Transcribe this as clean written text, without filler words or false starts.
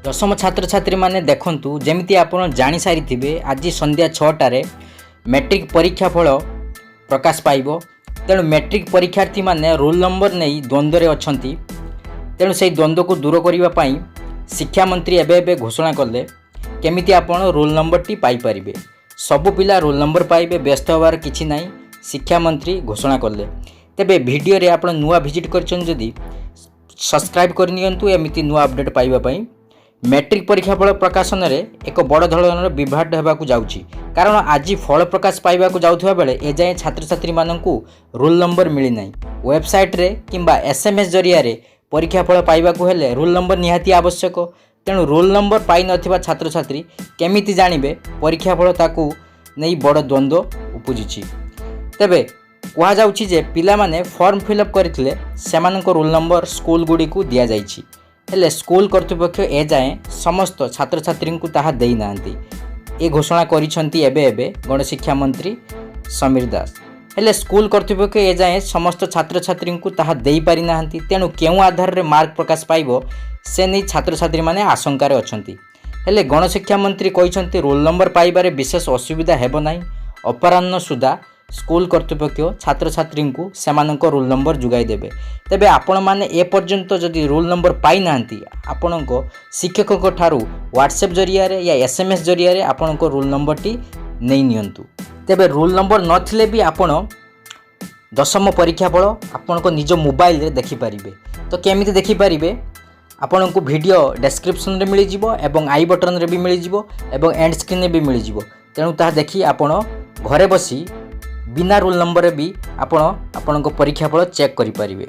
ଦଶମ ଛାତ୍ରଛାତ୍ରୀମାନେ ଦେଖନ୍ତୁ, ଯେମିତି ଆପଣ ଜାଣିସାରିଥିବେ, ଆଜି ସନ୍ଧ୍ୟା 6ଟାରେ ମେଟ୍ରିକ୍ ପରୀକ୍ଷା ଫଳ ପ୍ରକାଶ ପାଇବ। ତେଣୁ ମେଟ୍ରିକ୍ ପରୀକ୍ଷାର୍ଥୀମାନେ ରୋଲ୍ ନମ୍ବର ନେଇ ଦ୍ୱନ୍ଦ୍ୱରେ ଅଛନ୍ତି। ତେଣୁ ସେହି ଦ୍ୱନ୍ଦ୍ୱକୁ ଦୂର କରିବା ପାଇଁ ଶିକ୍ଷାମନ୍ତ୍ରୀ ଏବେ ଏବେ ଘୋଷଣା କଲେ କେମିତି ଆପଣ ରୋଲ୍ ନମ୍ବରଟି ପାଇପାରିବେ। ସବୁ ପିଲା ରୋଲ୍ ନମ୍ବର ପାଇବେ, ବ୍ୟସ୍ତ ହେବାର କିଛି ନାହିଁ, ଶିକ୍ଷାମନ୍ତ୍ରୀ ଘୋଷଣା କଲେ। ତେବେ ଭିଡ଼ିଓରେ ଆପଣ ନୂଆ ଭିଜିଟ୍ କରିଛନ୍ତି ଯଦି, ସବସ୍କ୍ରାଇବ୍ କରିନିଅନ୍ତୁ ଏମିତି ନୂଆ ଅପଡ଼େଟ୍ ପାଇବା ପାଇଁ। ମେଟ୍ରିକ୍ ପରୀକ୍ଷା ଫଳ ପ୍ରକାଶନରେ ଏକ ବଡ଼ ଧରଣର ବିଭ୍ରାଟ ହେବାକୁ ଯାଉଛି, କାରଣ ଆଜି ଫଳ ପ୍ରକାଶ ପାଇବାକୁ ଯାଉଥିବା ବେଳେ ଏଯାଏଁ ଛାତ୍ରଛାତ୍ରୀମାନଙ୍କୁ ରୋଲ୍ ନମ୍ବର ମିଳିନାହିଁ। ୱେବସାଇଟ୍ରେ କିମ୍ବା ଏସ୍ଏମ୍ଏସ୍ ଜରିଆରେ ପରୀକ୍ଷା ଫଳ ପାଇବାକୁ ହେଲେ ରୋଲ୍ ନମ୍ବର ନିହାତି ଆବଶ୍ୟକ। ତେଣୁ ରୋଲ୍ ନମ୍ବର ପାଇନଥିବା ଛାତ୍ରଛାତ୍ରୀ କେମିତି ଜାଣିବେ ପରୀକ୍ଷା ଫଳ, ତାକୁ ନେଇ ବଡ଼ ଦ୍ୱନ୍ଦ୍ୱ ଉପୁଜିଛି। ତେବେ କୁହାଯାଉଛି ଯେ ପିଲାମାନେ ଫର୍ମ ଫିଲ୍ଅପ୍ କରିଥିଲେ, ସେମାନଙ୍କ ରୋଲ୍ ନମ୍ବର ସ୍କୁଲଗୁଡ଼ିକୁ ଦିଆଯାଇଛି। ହେଲେ ସ୍କୁଲ କର୍ତ୍ତୃପକ୍ଷ ଏଯାଏଁ ସମସ୍ତ ଛାତ୍ରଛାତ୍ରୀଙ୍କୁ ତାହା ଦେଇନାହାନ୍ତି। ଏ ଘୋଷଣା କରିଛନ୍ତି ଏବେ ଏବେ ଗଣଶିକ୍ଷା ମନ୍ତ୍ରୀ ସମୀର ଦାସ। ହେଲେ ସ୍କୁଲ କର୍ତ୍ତୃପକ୍ଷ ଏଯାଏଁ ସମସ୍ତ ଛାତ୍ରଛାତ୍ରୀଙ୍କୁ ତାହା ଦେଇପାରିନାହାନ୍ତି। ତେଣୁ କେଉଁ ଆଧାରରେ ମାର୍କ ପ୍ରକାଶ ପାଇବ, ସେ ନେଇ ଛାତ୍ରଛାତ୍ରୀମାନେ ଆଶଙ୍କାରେ ଅଛନ୍ତି। ହେଲେ ଗଣଶିକ୍ଷା ମନ୍ତ୍ରୀ କହିଛନ୍ତି, ରୋଲ୍ ନମ୍ବର ପାଇବାରେ ବିଶେଷ ଅସୁବିଧା ହେବ ନାହିଁ। ଅପରାହ୍ନ ସୁଦ୍ଧା ସ୍କୁଲ କର୍ତ୍ତୃପକ୍ଷ ଛାତ୍ରଛାତ୍ରୀଙ୍କୁ ସେମାନଙ୍କ ରୋଲ୍ ନମ୍ବର ଯୋଗାଇ ଦେବେ। ତେବେ ଆପଣମାନେ ଏପର୍ଯ୍ୟନ୍ତ ଯଦି ରୋଲ୍ ନମ୍ବର ପାଇନାହାନ୍ତି, ଆପଣଙ୍କ ଶିକ୍ଷକଙ୍କ ଠାରୁ ହ୍ୱାଟ୍ସଆପ୍ ଜରିଆରେ ୟା ଏସ୍ଏମ୍ଏସ୍ ଜରିଆରେ ଆପଣଙ୍କ ରୋଲ୍ ନମ୍ବରଟି ନେଇ ନିଅନ୍ତୁ। ତେବେ ରୋଲ୍ ନମ୍ବର ନଥିଲେ ବି ଆପଣ ଦଶମ ପରୀକ୍ଷା ଫଳ ଆପଣଙ୍କ ନିଜ ମୋବାଇଲରେ ଦେଖିପାରିବେ। ତ କେମିତି ଦେଖିପାରିବେ? ଆପଣଙ୍କୁ ଭିଡ଼ିଓ ଡେସ୍କ୍ରିପସନ୍ରେ ମିଳିଯିବ ଏବଂ I ବଟନ୍ରେ ବି ମିଳିଯିବ ଏବଂ ଏଣ୍ଡ ସ୍କ୍ରିନ୍ରେ ବି ମିଳିଯିବ। ତେଣୁ ତାହା ଦେଖି ଆପଣ ଘରେ ବସି ବିନା ରୋଲ୍ ନମ୍ବରରେ ବି ଆପଣ ଆପଣଙ୍କ ପରୀକ୍ଷା ଫଳ ଚେକ୍ କରିପାରିବେ।